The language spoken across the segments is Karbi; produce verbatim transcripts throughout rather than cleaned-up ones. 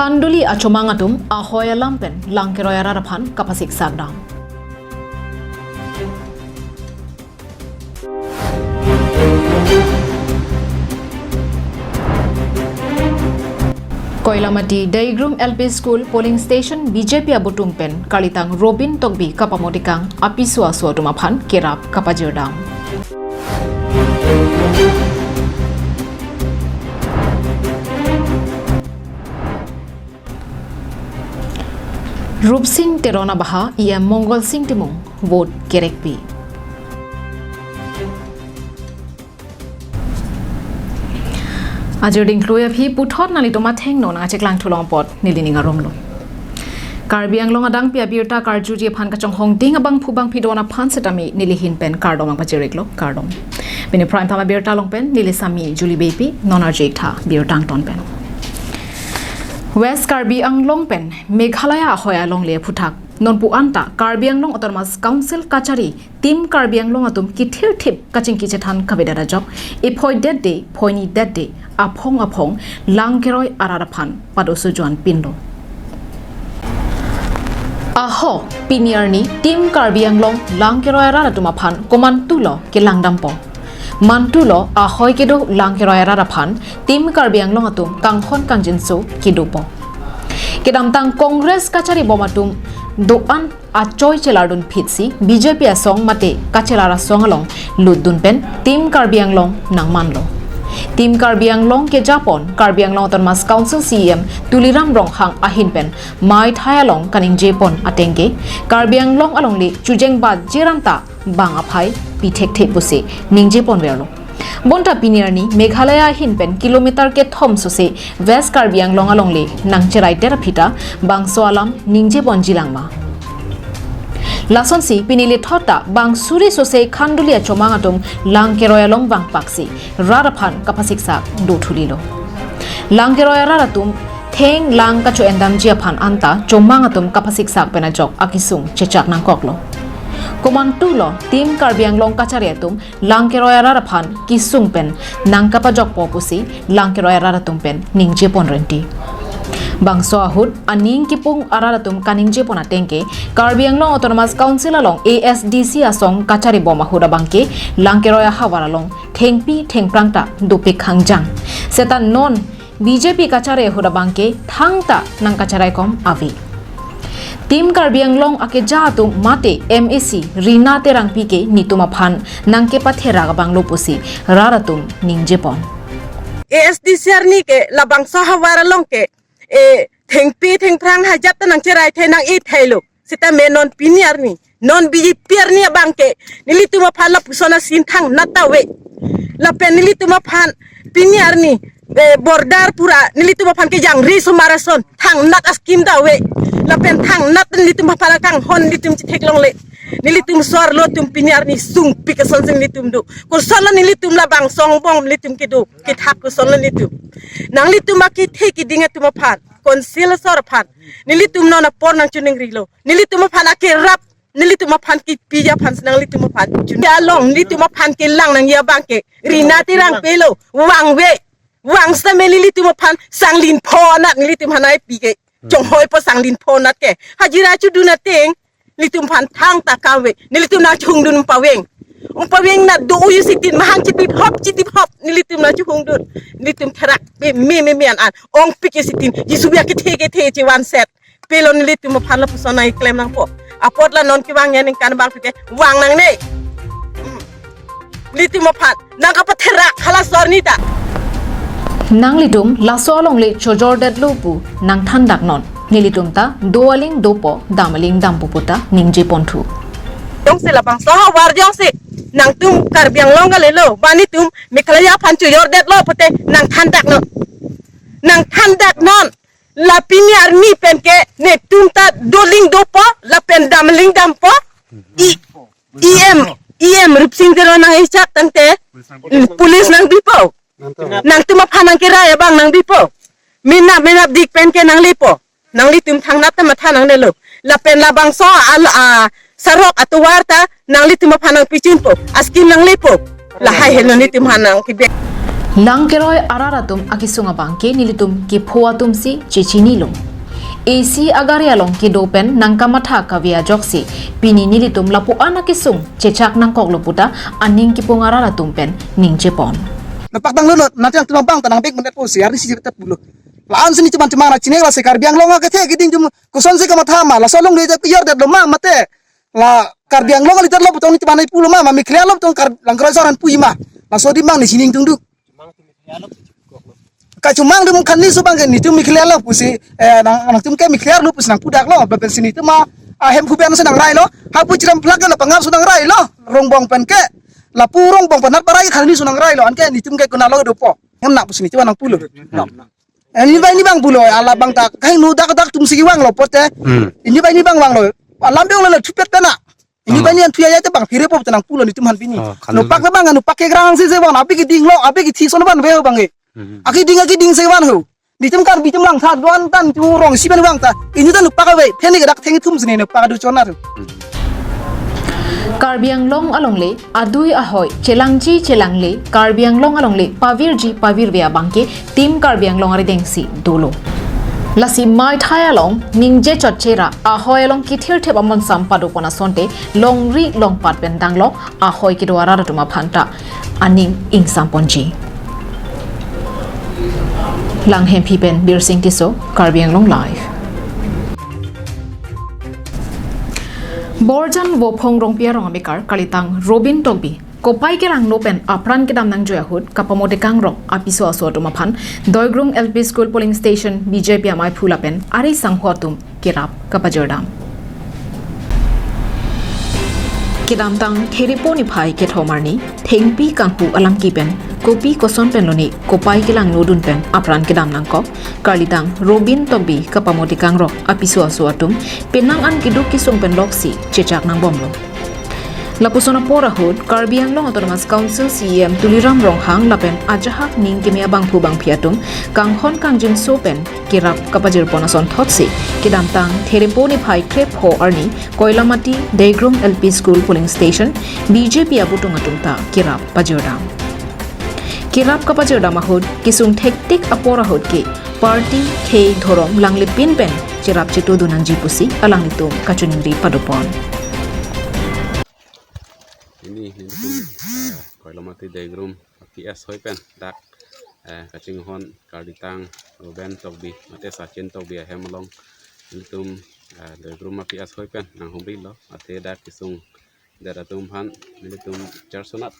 Khanduli achomang atum ahoi alam pen lang keroi arat aphan kapasiksak dam. Koilamati Deigrum L P School polling station B J P abutum pen kalitang Robin Tokbi kapamodikang apiso aso atum aphan kerap kapajir dam. Rupsing Teron abaha E M Mongol Sing Timung vote kerekpi. Ajir dingklui aphi puthot nanglitum athengno nangcheklang thulong apot neli ning arumlo. Karbi Anglong adangpi abirta karjuji aphan kachonghong ding abangphu bangphi don aphan setame neli ahin pen kardom nangpachiriklo, kardom. Pini Prime Time abirta along pen neli Sami Julie Beypi, non arje tha birta angton pen. West Karbi Anglong pen Meghalaya ahoi alongle aphuthak nonpu anta Karbi Anglong Autonomous Council kachari Team Karbi Anglong atum kithirthip kachingki chethan kavedet ajok iphoidetde phoinidetde aphong aphong lang keroi arat aphan padoso juan pinlo. Aho, pini arni Team Karbi Anglong lang keroi arat atum aphan komantulo kelang dampo. Mantulo ahoi kedo lang keroi arat aphan Team Karbi Anglong atum kanghon kangjinso kedopo. Kedamtang Congress kachari bom atum do-an achoi chelardun phitsi B J P asong mate kachelar asong along lutdun pen Team Karbi Anglong nangmanlo. Team Karbi Anglong kejapon Karbi Anglong Autonomous Council C E M Tuliram Ronghang ahin pen maithai along kaningjepon atengke Karbi Anglong alongle chujeng baji ranta bang aphai pithekthe pusi ningjeponverlo. Bonta pini arni Meghalaya ahin pen kilometer kethom sose West Karbi Anglong alongle nangcherai ter aphita bangso alam ningjeponji langma. Lasonsi pini lethot ta bang suri sose Khanduli achomang atum lang keroi along vangpaksi rat aphan kapasiksak dothulilo. Lang keroi arat atum theng lang kacho-endamji aphan anta chomang atum kapasiksak pen ajok akisung chechak nangkoklo. Komantulo Team Karbi Anglong kachari atum lang keroi arat aphan kisung pen nangkapajokpo pusi lang keroi arat atum pen ningjepon renti. Bangso ahut aning kipung arat atum kaningjepon atengke Karbi Anglong Autonomous Council along A S D C asong kachari bom ahut abangke lang keroi ahavar along thengpi thengphrang ta dopik hangjang. Seta non B J P kachari ahut abangke thangta nangkacharai kom ave. Team Karbi Anglong akeja atum mate M A C Rina Terangpi ke nitum aphan nangkepatherak abanglo pusi rat atum ningjepon. A S D C arni ke labangso ahavar along ke, eh, thengpi thengphrang hajat ta nangcherai the nang-i thailo. Sitame non pini arni, non B J P arni abangke nelitum aphan lapuson asin thangnat ta ave. Lapen nelitum aphan pini arni, eh, border pura nelitum aphan kejangri somar ason thangnat a-scheme ta ave. Lapen thangnat nelitum aphan akanghon nelitum chetheklongle. Nelitum so-arlo atum pini arni sungpik asonsi nelitum do. Kosonlo nelitum labangso angbong nelitum kedo, kethak kosonlo nelitum. Nanglitum akethe keding atum aphan, council asor aphan nelitum non apor nangchiningrilo. Nelitum aphan akerap, nelitum aphan kipiji aphan si nanglitum aphan chun along, nelitum aphan kelang nangji abangke Rina Terangpi lo, vangve, vang sitame nelitum aphan sanglin pho anat nelitum aphan ai pi ke, chonghoipo sanglin pho anat ke. Hajira chodun ateng nelitum aphan thangta kave, nelitum nangchongdun paveng. Ong paveng na do uyu sitin mahang chitip hop, chitip hop, nelitum nangchongdun. Nelitum therak pe me me me an an. Ongpik sitin, Jisu biak kethe kethe chevan set. Pelo nelitum aphan lapuson nangklem nangpo. Apot la non kevang ya ningkan bang pike vang nangne. Hmm. Nelitum aphan nangkapatherak hala asor ni ta. Nanglitum laso alongle chojordetlo pu nangthandak non. Nelitum ta do aling dopo, dam aling dampo pu ta ningjeponthu. Jongsi labangso ahavar jongsi nangtum Karbi Anglong kalilo, ba netum Meghalaya aphan chojordetlo pute nangthandak non. Nangthandak non. La pini arni pen ke netum ta do aling dopo, lapen dam aling dampo. I, E M, E M Rupsing Teron nang-echak tangte, police nangbipo. Nangtum aphan nangkerai abang nangbipo. Menap menapdik pen ke nanglepo. Nanglitum thangnat ta matha nangnelo. Lapen labangso al-, a, sarok atovar ta nanglitum aphan nangpichunpo. A-scheme nanglepo. Lahai helo netum aphan nangkebek. Lang keroi arat atum akesung abangke nelitum kepho atumsi chechinilo. A C agari along kedo pen nangkamatha kave ajoksi pini nelitum lapuan akesung chechak nangkoklo puta aning kepung arat atum pen ningje pon. Lapak dang lo, nanti nangtum abang ta nangbek mendet po si, arni si ta pulo. La-an si nelitum an chemang nangchinek lasi Karbi Anglong akethe keding atum kosonsi kamatha ma, laso along le jak yor det lo ma mate. La Karbi Anglong ali tar lo putong nelitum an nai pulo ma, ma Meghalaya lo putong Kar-, lang keroi arat an pu ma. Laso adim abang neli sining tungduk. Kachumang atum khan ni so abangke nelitum Meghalaya lo pusi, eh, nang, nangtum ke Meghalaya lo pusi nangpudaklo, lapen si nelitum ma, ah, hem huben si nangrailo, hapu chiram plak ke la pangap so nangrailo, Rongbong pen ke, lapu Rongbong pen nat parai khan ni so nangrailo, anke nelitum ke konatlo dopo, hem na pusi nelitum nangpulo. Ini abang, ini abang pulo, ala abang ta, kahingno dak dak atumsi kevanglo pote. Hmm. Ini abang, ini abang vanglo. Alam abang lo, lo thupet ta na. Ini Hmm. abang ini an thuya ya te abang, phire po ta nangpulo nelitum aphan pini. Oh, khan Nopak lo. Abang, nopak kekrang si se vang, abi keding lo, abi kethi son abang ve abang e. Hmm. Akeding, akeding si van ho. Nelitum Karbi atum langtha, doan tan tu rong si pen vang ta. Ini ta nopak ave, theni ke dak thengthum si ne nopak adu chonat. Karbi Anglong alongle, adui ahoi, chelangji chelangle, Karbi Anglong alongle, pavirji pavirve abangke, Team Karbi Anglong arideng si dolo. Lasi maithai along, ningje chotchera, ahoi along kithirthep amonsam padopon asonte, longri longpat pen danglo, ahoi kedo arat atum aphan ta aning ingsam ponji. Langhempi pen Birsing Tisso, Karbi Anglong Live. Borjan Vophong Rongpi arong amekar kalitang Robin Tokbi kopai kelangno pen apran kedam nangjoi ahut kapamotekang rok apiso aso atum aphan Doigrum L P School Polling Station B J P amaiphu lapen ari sangho atum kerap kapajirdam. Kedamtang Therepo niphai kethom arni, thengpi kanghu alamki pen, kopi koson pen lone, kopai kelangnodun pen, apran kedam nangkok, kalitang Robin Tokbi kapamotekang rok, apiso aso atum, penang an keduk kesung pen loksi, chechak nangbomlo. Lapuson apor ahut, Karbi Anglong Autonomous Council C E M Tuliram Ronghang lapen ajahak ning keme abangphu bangphi atum, kanghon kangjinso pen, kerap kapajirpon asonthotsi, kedamtang Therepo niphai krepho arni, Koilamati, Doigrum L P School Polling Station, B J P abutung atum ta kerap pajirdam. Kerap kapajirdam ahut, kesung thektik apor ahut ke, party, khei, dhorom, langlipin pen, cherap chetodun nangji pusi, alanglitum kachiningri padopon. Ini, ini tuh, eh, Koilamati Doigrum P S hoi pen dak, eh, kachinghon kalitang Robin Tokbi mate Sachin Tokbi ahem along nelitum, eh, Doigrum P S hoi pen nanghumrilo, athe dak kesung det atum aphan nelitum charsonat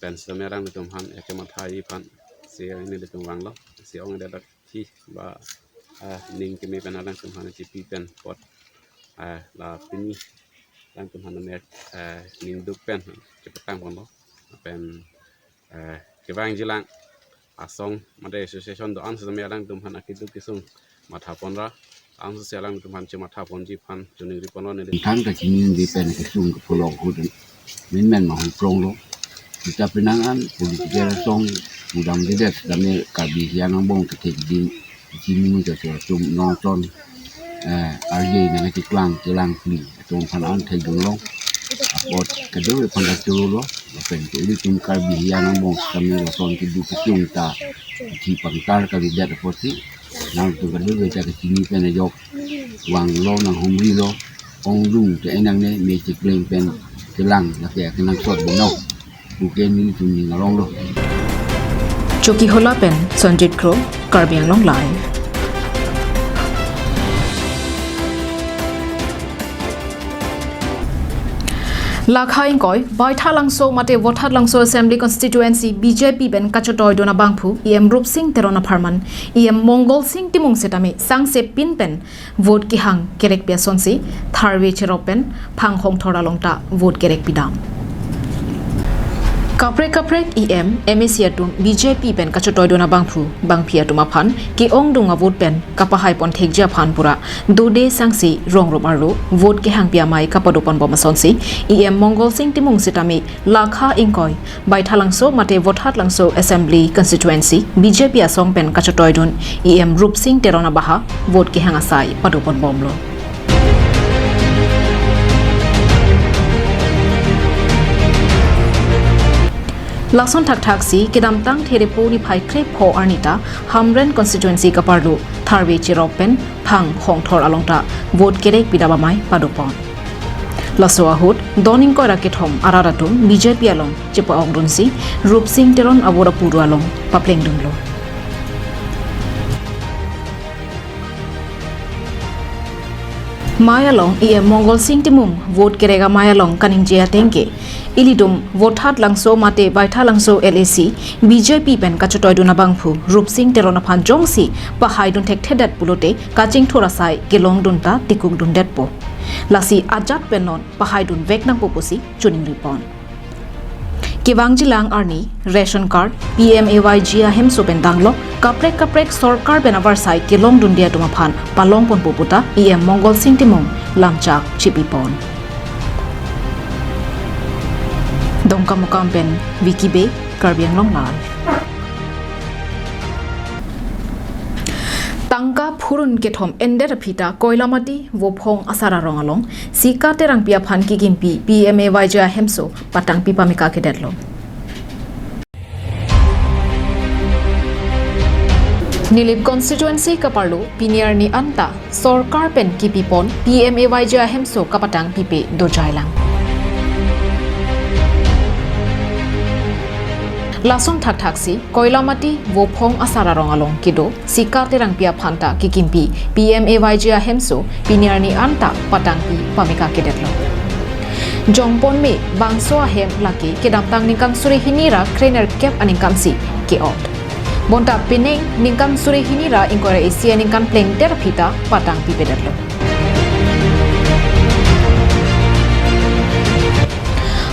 pen sitame alanglitum aphan ekemathai aphan si nelitum vanglo, si ong det dak thi ba, eh, ning keme pen alangtum aphan chipi pen apot, eh, la pini alangtum aphan me, eh, ningduk pen chepatang ponlo pen, eh, kevangjilang asong mate association do-an sitame alangtum aphan akeduk kesung mathapon ra, ansi alangtum aphan chemathaponji aphan chiningri ponlo neli. Than kachiningri pen kesung kepholok ahut menmen ma hupronglo. Sita penang an political asong pudam dedet kami Karbi hian angbong kethek din chini mun kachor atum nongton, eh, arje nangkacheklang chelang pli atum aphan an thekdunlong. Apot kedo aphan kachorolo, lapen ke ilitum Karbi hian angbong kami lason keduk kesung ta thi pangtar kalidet apotsi nangtum kedo ta kachini pen ajok vanglo, nanghumrilo, ongdung te enangne me chekleng pen chelang lake akenangsot bonok. Buken nelitum ning aronglo. Chokihola pen Sanjit Kro, Karbi Anglong Live. Lakha ingkoi, Baithalangso mate Vothatlangso Assembly Constituency B J P pen kachetoidun abangphu E M Rupsing Teron apharman, E M Mongolsing Timung sitame sangse pin pen vote kehang kerekpi asonsi, tharve cherop pen Phanghongthor along ta vote kerekpidam. Kaprek kaprek E M, M A C atum B J P pen kachetoidun abangphu bangphi atum aphan ke-ongdung avote pen kapahaipon thekji aphan pura dode sangse rongrup arlo vote kehangpi amei kapadoponbom asonsi, E M Mongolsing Timung sitame Lakha ingkoi, Baithalangso mate Vothatlangso Assembly Constituency B J P asong pen kachetoidun E M Rupsing Teron abaha vote kehang asai padoponbomlo. Lason thakthak si kedamtang Therepo niphai krepho arni ta Hamren constituency kaparlo tharve cherop pen Phang Hongthor along ta vote kerek pidap amei padopon. Laso ahut don ingkoi ra kethom arat atum B J P along chepa-okdunsi Rupsing Teron a-vote apuru along paplengdunlo. Mei along E M Mongol Sing Timung vote kerek amei along kaningje ateng ke, ilitum Vothatlangso mate Baithalangso L A C B J P pen kachetoidun abangphu Rupsing Teron aphan jongsi pahaidun thekthedet pulote kachingthur asai kelongdun ta tikukdundetpo. Lasi ajat pen non pahaidun vek nangpo pusi choningripon. Kevangjilang arni ration card, P M A Y G ahemso pen danglok kaprek kaprek sorkar pen avarsai kelongdunde atum aphan palongponpo puta E M Mongol Sing Timung lamchak chipipon. Dongkamukam pen Vicky Bey, Karbi Anglong Live. Tangka phurun kethom endet aphi ta Koilamati Vophong asar arong along Sika Terangpi aphan kikimpi P M A Y G ahemso patangpi pameka kedetlo. Nilip constituency kaparlo pini arni anta sorkar pen kipipon P M A Y G ahemso kapatang pipe dojailang. Lason thakthak si Koilamati Vophong asar arong along kedo Sika Terangpi aphan ta kikimpi P M A Y G ahemso pini arni anta patangpi pameka kedetlo. Jongpon me bangso ahem lake kedamtang ningkan suri hini ra krenerkep aningkan si ke-ot. Bonta pining ningkan suri hini ra ingkoi ra isi aningkan plengdet aphi ta patangpi pedetlo.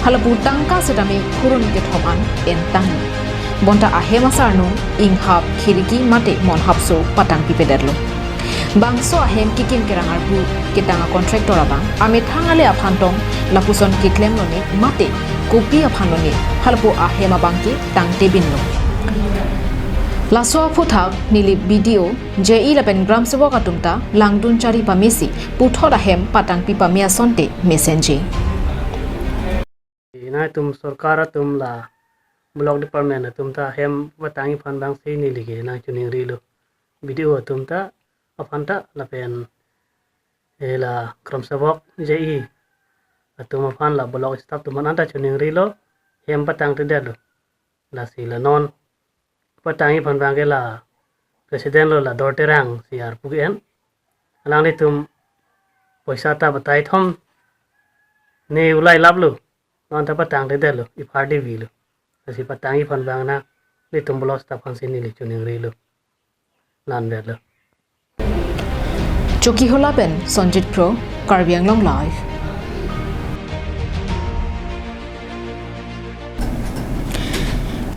Halapu tangka setame phurun kethom an entang. Bonta ahem asarnung inghap khiriki mate monhapso patangpi pedetlo. Bangso ahem kikim kerang arpu ketang a-contractor abang amethang ale aphan tong lapuson keklemlone mate kopi aphanlone halapu ahem abang ke tangtebinlo. Laso aphuthak Nilip B D O, J E lapen Gram Sevok atum ta langdun chari pamesi puthot ahem patangpi pame asonte mesenji. Nangtum sorkar atum la block department atum ta hem patangji aphan abang si neli ke nangchoningrilo. B D O atum ta aphan ta lapen, eh, la Gram Sevok J E atum aphan la block staff atum aphan anta choningrilo, hem patangtedetlo. Lasi la non patangji aphan abang ke la president lo la Dor Terang si arpu ke-en. Alanglitum poisa ta batai thom ne ulai laplo. Non ta patangtedetlo, iphar devi lo. Lasi patangji aphan abang nanglitum block staff aphan si neli choningrilo. Landetlo. Chokihola pen Sonjit Kro, Karbi Anglong Live.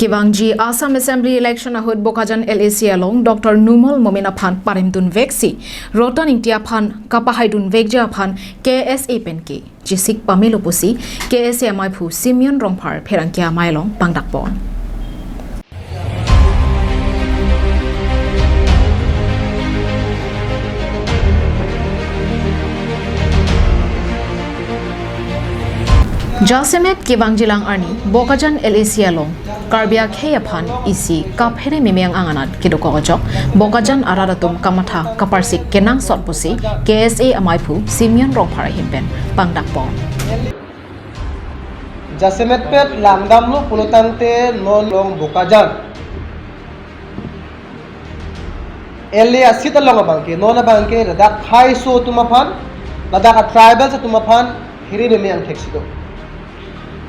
Kevangji Assam Assembly election ahut Bokajan L A C along Doctor Numal Momin aphan paremdun veksi Rotan Ingti aphan kapahaidun vekji aphan K S A pen ke chesik pamelo pusi K S A amaiphu Simeon Rongphar pherangke amei along pangdakpon. Jasemet kevangjilang arni Bokajan L A C along Karbi akhei aphan isi kaphere meme angan anat kedokok ajok Bokajan arat atum kamatha kaparsik kenangsot pusi K S A amaiphu Simeon Rongphar ahin pen pangdakpon. Jasemetpet langdamlo pulo tangte non along Bokajan L A a-seat along abangke, non abangke ladak akhai aso atum aphan, ladak a-tribals atum aphan phere meme angthek si do.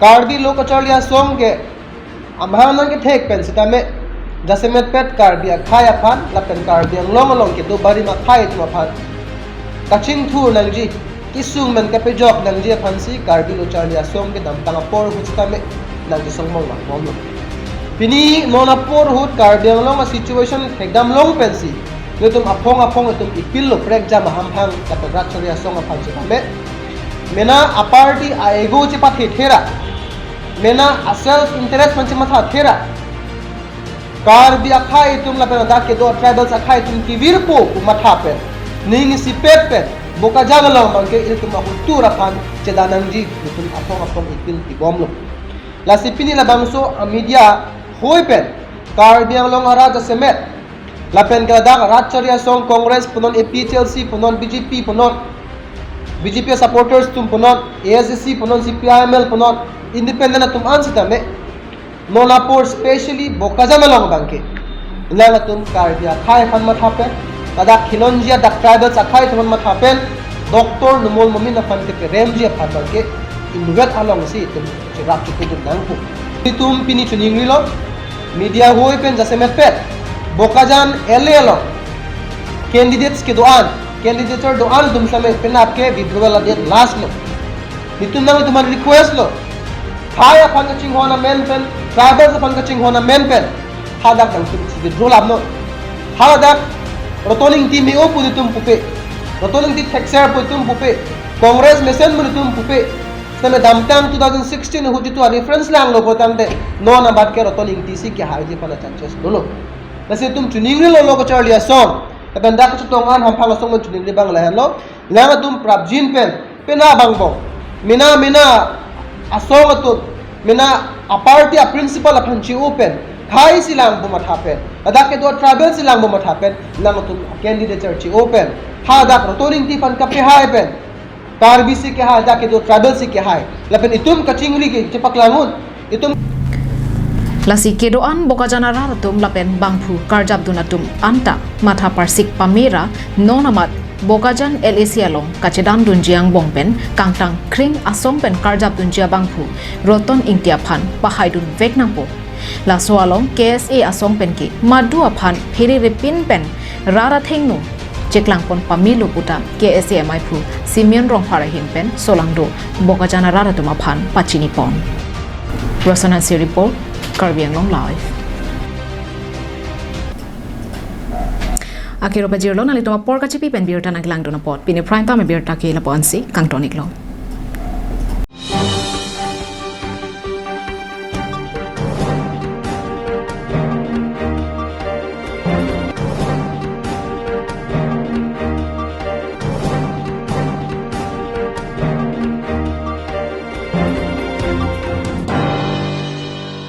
Karbi Lo Kacharli Asong ke amahang nangkethek pen sitame, jasemetpet Karbi akhai aphan lapen Karbi Anglong along kedo barim akhai atum aphan kachingthur nangji, kesung pen kapejok nangji aphansi Karbi Lo Charli Asong kedamtang apor ahut sitame nangkesong mong langbomlo. Pini non apor ahut Karbi Anglong a-situation thekdam long pensi nelitum aphong aphong itum ipillo, prekjam ahamphang lapen rat chari asong aphan sitame. Mena a-party a-ego chepathethe ra, mena a-self interest aphan chemathathe ra, Karbi akhai atum lapen ladak kedo tribals akhai atum kevirpo pu matha pen, ning isipet pen, Bokajan along abangke ilitum ahut tur aphan cheda nangji, ilitum aphong aphong ipil pibomlo. Lasi pini labangso a media hoi pen Karbi Anglong arat jasemet lapen ke ladak rat chari asong Congress punon, A P H L C punon, B J P punon, B J P supporters atum punon, A S D C punon, C P I M L punon, independent atum an sitame non apor specially Bokajan along abangke nangtum Karbi akhei aphan matha pen, ladak khilonji adak tribals akhei aphan matha pen, Doctor Numal Momin aphan keperemji aphan abangke inutvet alongsi itum cherap chekudun nangpo. Itum pini chiningrilo, media hoi pen jasemet pen Bokajan L A along candidates kedo-an, candidature do-an atum sitame penap ke withdrawal a-date last lo. Itum nangtum aphan request lo. Khei aphan kachinghon amen pen, tribals aphan kachinghon amen pen hadak nangtum si withdraw lamnon. Hadak Roton Engti me-o pu itum pupe, Roton Engti thekser pu itum pupe, Congress mesen pu itum pupe. Sitame damtang two thousand sixteen ahut jitu a-reference langlo pulotangte non amat ke Roton Engti si kehaiji aphan a-chances dolo. Lasi itum chiningrilo lo kacharli asong. Lapen dak kachetong an hamphang asong pen chiningri abang lahenlo. Nangtum prapjin pen, penap angbong, mena mena asong atum, mena a-party a-principle aphan che-o pen, khei si langpo matha pen, ladak kedo tribal si langpo matha pen, nangtum candidature che-o pen, hadak Roton Engti aphan kapehai pen, Karbi si kehai, dak kedo tribal si kehai, lapen itum kachingri ke chepaklang un, itum. Lasi kedo-an Bokajan arat atum lapen bangphu karjapdun atum anta matha parsik pamera non amat Bokajan L A C along kachedandunji angbong pen kangtang kring asong pen karjapdunji abangphu Roton Engti aphan pahaidun vek nangpo. Laso along K S A asong pen ke madu aphan pherere pin pen rat athengno cheklangpon pamelo puta K S A amaiphu Simeon Rongphar ahin pen solangdo Bokajan arat atum aphan pachinipon. Rosanansi report, Karbi Anglong Live. Akiro pajirlo, nanglitum apor kachipi pen birta nangkelangdun apot. Pini prime time birta ke lapu-ansi kangton-iklo.